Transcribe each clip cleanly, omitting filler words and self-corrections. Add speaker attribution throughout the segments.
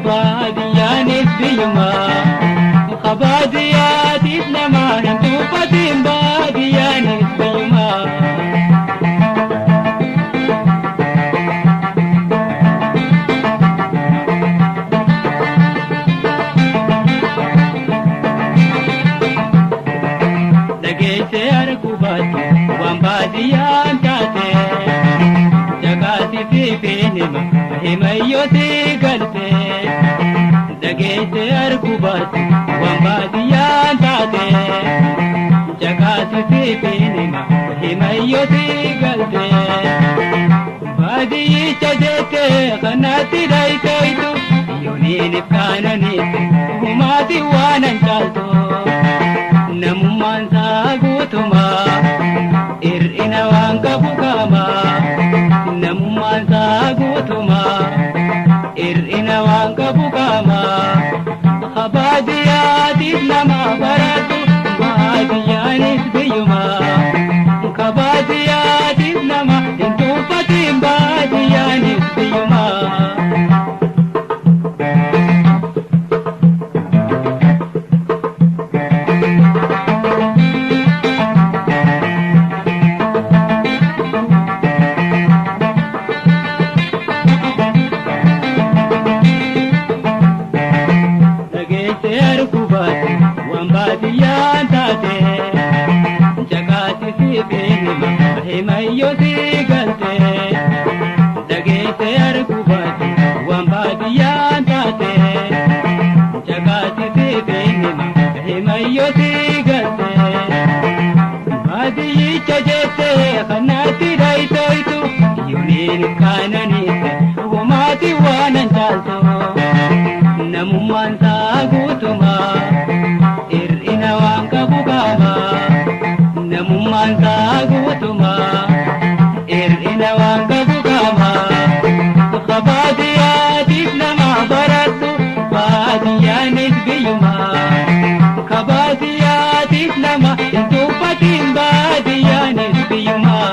Speaker 1: Baadiyyaanis biyyuma. Baadiyyaatiif nama hin tuffatin baadiyyaanis biyyuma. Dhageessee arguu baattu waan baadiyyaan taate. Jakaasi fi hima himayyoo si galte. Dhageessee arguu baattu waan baadiyyaan taate. Jakaasi fi hima himayyoo si galte. Baadiyyicha jettee kanatti dhayitooytu yooniin ifkaananiitti humaati waan an caaltu. Namummaan isaa guutumaa hir'ina waan qabu qaamaa. Namummaan isaa guutumaa hir'ina waan qabu qaamaa. Baadiyyaatiif nama barattu baadiyyaanis biyyumaa. Baadiyyaatiif nama hin tuffatin baadiyyaanis biyyumaa. Dhageessee arguu baate waan baadiyyaan taate. Jakaasi si hima himayyoo si galte. Dhageessee arguu baate waan baadiyyaan taate. Jakaasi si hima himayyoo si galte. Baadiyyicha jettee kanatti dhayitooytu yooniin kaananiitte humaati waan an caaltu. Namummaan isaa guutumaa hir'ina waan qabu qaamaa. Namummaan isaa guutumaa hir'ina waan qabu qaamaa. Baadiyyaatiif nama barattu baadiyyaanis biyyumaa. Baadiyyaatiif nama hin tuffatin baadiyyaanis biyyumaa.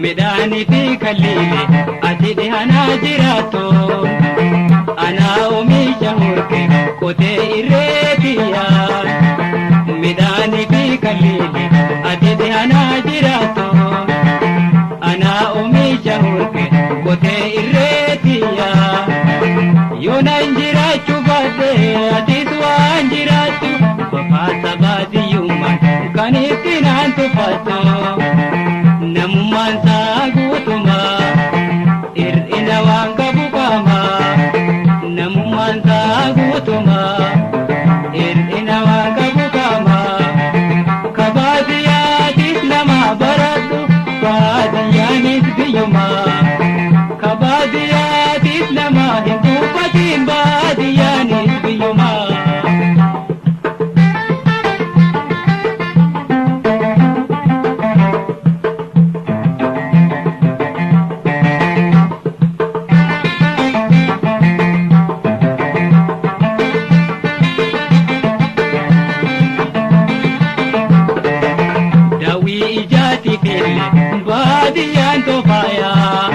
Speaker 1: Midhaanii fi kalliilee ati dhihanaa jiraattu. Anaa oomisha hurke qotee irreetiya. Midhaanii fi kalliilee ati dhihanaa jiraattu. Anaa oomisha hurke qotee irreetiya. Yoona hin jiraachuu baadhe atis waan jiraattu. Bafaasa baadiyyummaan kan itti naan tuffattu. Namummaan isaa guutumaa hir'ina waan qabu qaamaa. Namummaan isaa guutumaa hir'ina waan qabu qaamaa. Baadiyyaatiif nama barattu baadiyyaanis biyyumaa. Baadiyyaatiif nama hin tuffatin baadiyyaanis biyyumaa. Daawwii ijaatiif illee baadiyyaan tofaayaa.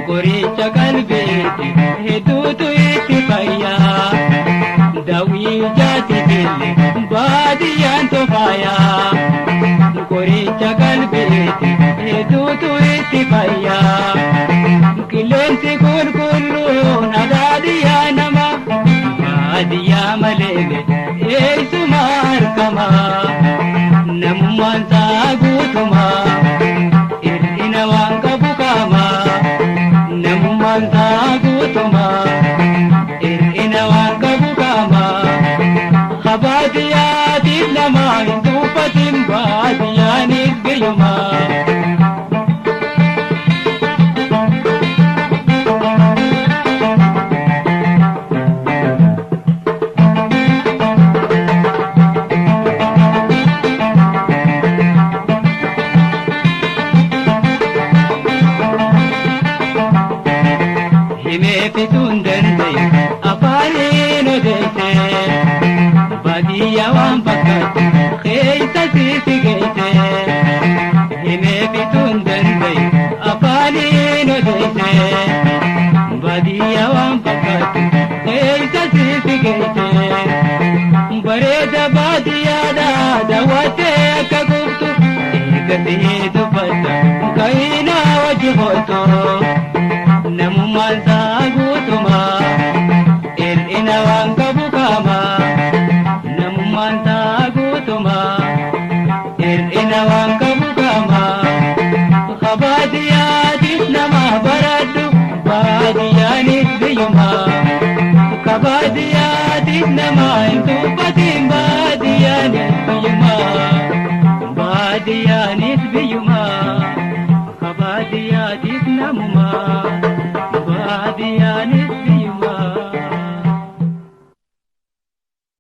Speaker 1: Qoricha qalbeeti hedduutu itti fayyaa. Daawwii ijaatiif illee baadiyyaan tofaayaa. Qoricha qalbeeti hedduutu itti fayyaa. Qilleensi qulqulluun adaadiyyaa nama baadiyyaa malee eessuma argama. Namummaan isaa guutumaa hir'ina waan qabu qaamaa. Namummaan isaa guutumaa hir'ina waan qabu qaamaa. Baadiyyaatiif nama hin tuffatin baadiyyaanis biyyumaa. Himee fixuun danda'e afaaniin odeesse. Baadiyyaa waan fakkaatu keessa siisi geesse. Himee fixuun danda'e afaaniin odeesse. Baadiyyaa waan fakkaatu keessa siisi geesse. Bareeda baadiyyaadha daawwattee akka gubtu eegasii dubbata ka'inaa wajji hoto. Namummaan isaa guutumaa hir'ina waan qabu qaba. Namummaan isaa guutumaa hir'ina waan qabu qaba. Kabaadiyyaatiif nama baradhu baadiyyaanis biyyumaa. Kabaadiyyaatiif nama hin tuffatiin baadiyyaanis